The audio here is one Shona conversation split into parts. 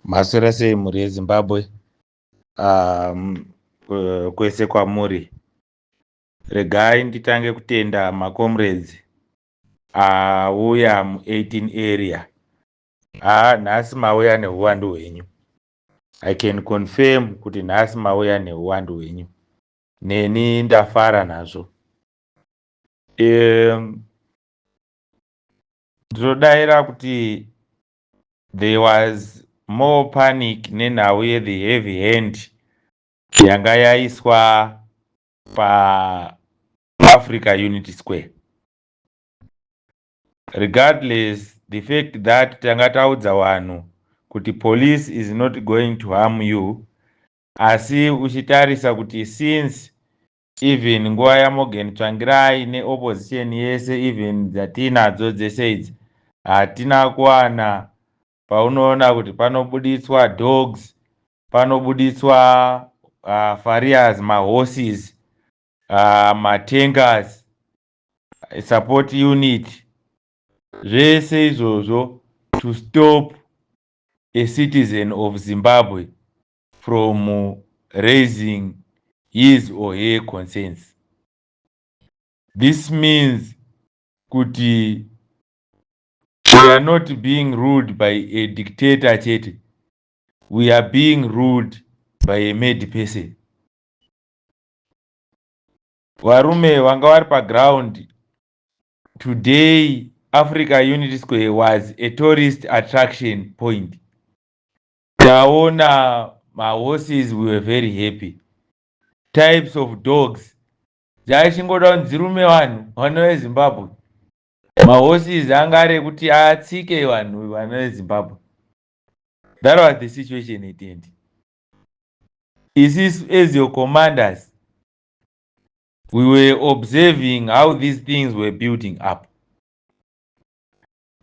Maswera sei, mhuri yeZimbabwe kwese kwamuri? Regai nditange kutenda macomrades auya mu18 area. Haa, nhasi mauya neuwandu hwenyu. I can confirm kuti nhasi mauya neuwandu hwenyu, neni ndafara nazvo. Ndinodayira kuti there was more panic nenhau yethe heavy hand yanga yaiswa paAfrica Unity Square, regardless the fact that tanga taudza vanhu kuti police is not going to harm you. Asi uchitarisa kuti since even nguva yaMorgan Tsvangirai neopposition yese, even dzatinadzo dzese idzi, hatina kuwana paunoona kuti panobuditswa dogs, panobuditswa farriers, mahorses, matankers, support unit, zvese izvozvo to stop a citizen of Zimbabwe from raising his or her concerns. This means kuti we are not being ruled by a dictator chete, we are being ruled by a mad person. Varume vanga vari paground today, Africa Unity Square was a tourist attraction point. Taona mahorses, we were very happy. Types of dogs dzaichingoda kunzi dzirume vanhu vana veZimbabwe. Mahorses anga ari ekuti atsike vanhu vana veZimbabwe. That was the situation at end. Isisu as your commanders, we were observing how these things were building up.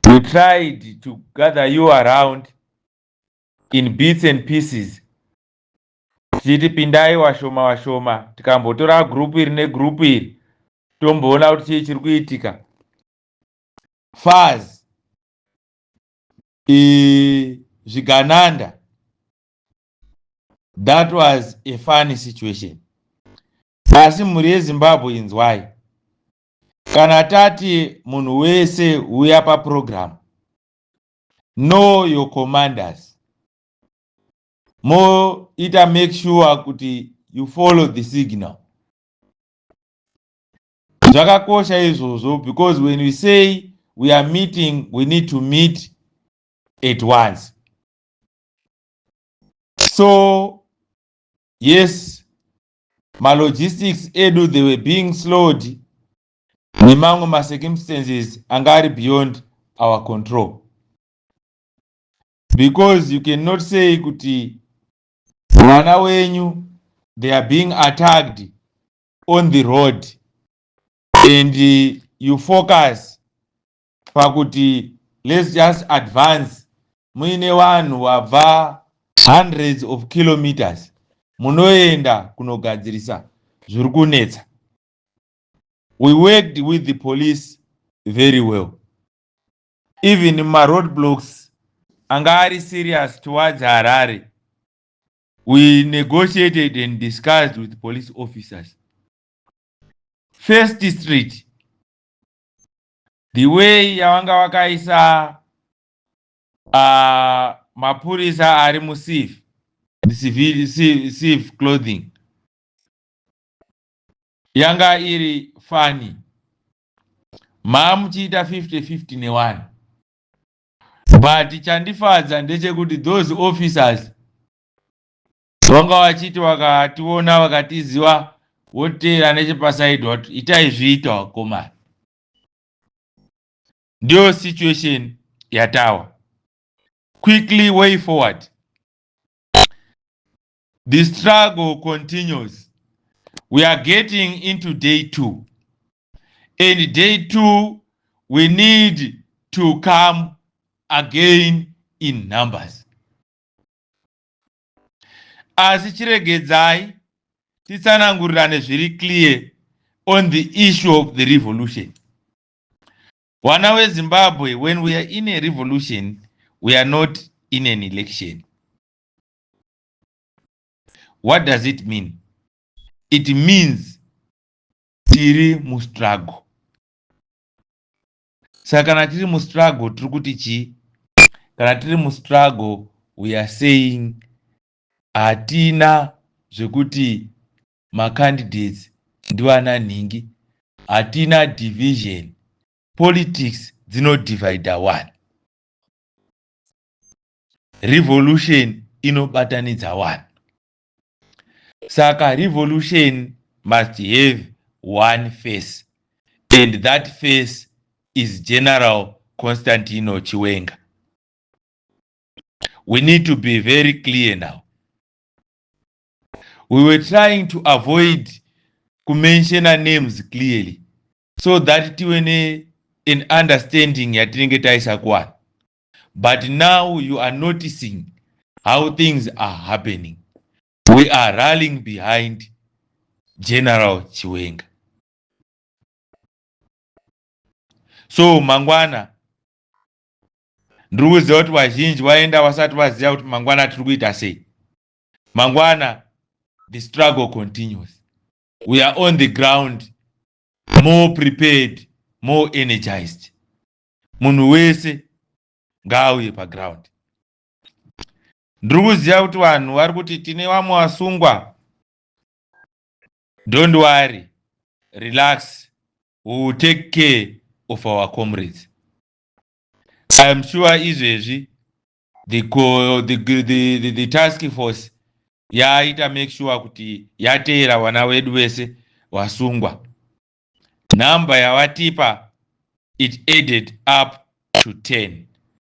We tried to gather you around in bits and pieces, tichiti pindai washoma washoma, tikambotora gurupu iri negurupu iri, tomboona kuti chii chiri kuitika. Faz, zvigananda. That was a funny situation. Asi mhuri yeZimbabwe, inzwai, kana tati munhu wese uya paprogram, know your commanders, moita make sure kuti you follow the signal. Zvakakosha izvozvo, because when we say we are meeting, we need to meet at once. So yes, malogistics edu, they were being slowed nemamwe macircumstances anga ari beyond our control, because you cannot say kuti vana wenyu, they are being attacked on the road and you focus pakuti let's just advance, muine vanhu vabva hundreds of kilometers, munoenda kunogadzirisa zviri kunetsa. We worked with the police very well. Even maroad blocks anga ari serious towards Harare, we negotiated and discussed with police officers. First Street, the way yavanga vakaisa mapurisa ari muciv, the civ clothing, yanga iri funny. Maamuchiita 50-50 ne1, but chandifadza ndechekuti those officers vanga vachiti vakationa, vakatiziva, voteera nechepasaidi, wati itai zviita vakomana. Ndiyo situation yatawa. Quickly, way forward: the struggle continues. We are getting into day two, and day two we need to come again in numbers. Asi chiregedzai titsanangurirane zviri clear on the issue of the revolution. Vana veZimbabwe, when we are in a revolution, we are not in an election. What does it mean? It means tiri mustruggle. Saka kana tiri mustruggle tiri kuti chii? Kana tiri mustruggle we are saying hatina zvekuti macandidates ndivana nhingi, hatina division. Politics dzinodivida one, revolution inobatanidza one. Saka revolution must have one face, and that face is General Constantino Chiwenga. We need to be very clear now. We were trying to avoid kumentiona names clearly so that tive ne an understanding yatinenge taisa kuvanhu. But now you are noticing how things are happening. We are rallying behind General Chiwenga. So mangwana ndiri kuziva kuti vazhinji vaenda vasati vaziva kuti mangwana tiri kuita sei. Mangwana the struggle continues. We are on the ground, more prepared, more energized. Munhu wese ngaauye paground. Ndiri kuziva kuti vanhu vari kuti tine vamwe vasungwa. Don't worry, relax, we will take care of our comrades. I am sure izvezvi the task force yaita make sure kuti yateera vana vedu vese vasungwa. Number yavatipa, it added up to 10.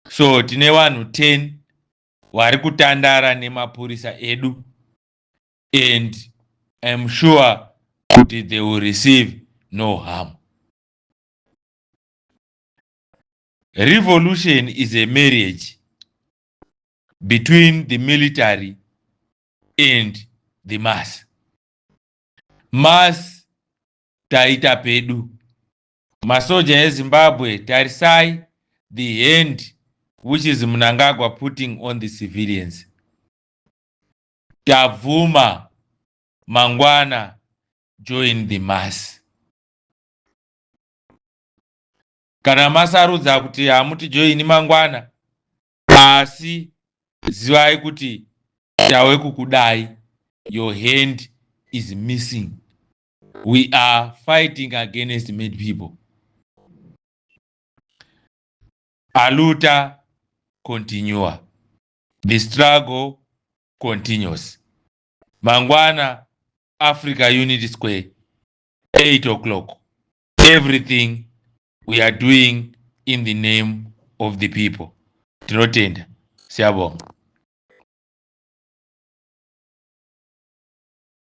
So tine vanhu 10 vari kutandara nemapurisa edu, and I'm sure kuti they will receive no harm. Revolution is a marriage between the military and the mass. Mass taita pedu. Masoja eZimbabwe, tarisai the hand which is Mnangagwa putting on the civilians. Tabvuma mangwana, join the mass. Kana masarudza kuti hamuti joini mangwana, asi zivai kuti tawe kukudai, your hand is missing. We are fighting against mad people. Aluta continua, the struggle continues. Mangwana, Africa Unity Square, 8 o'clock. Everything we are doing in the name of the people. Tinotenda. Siyabonga.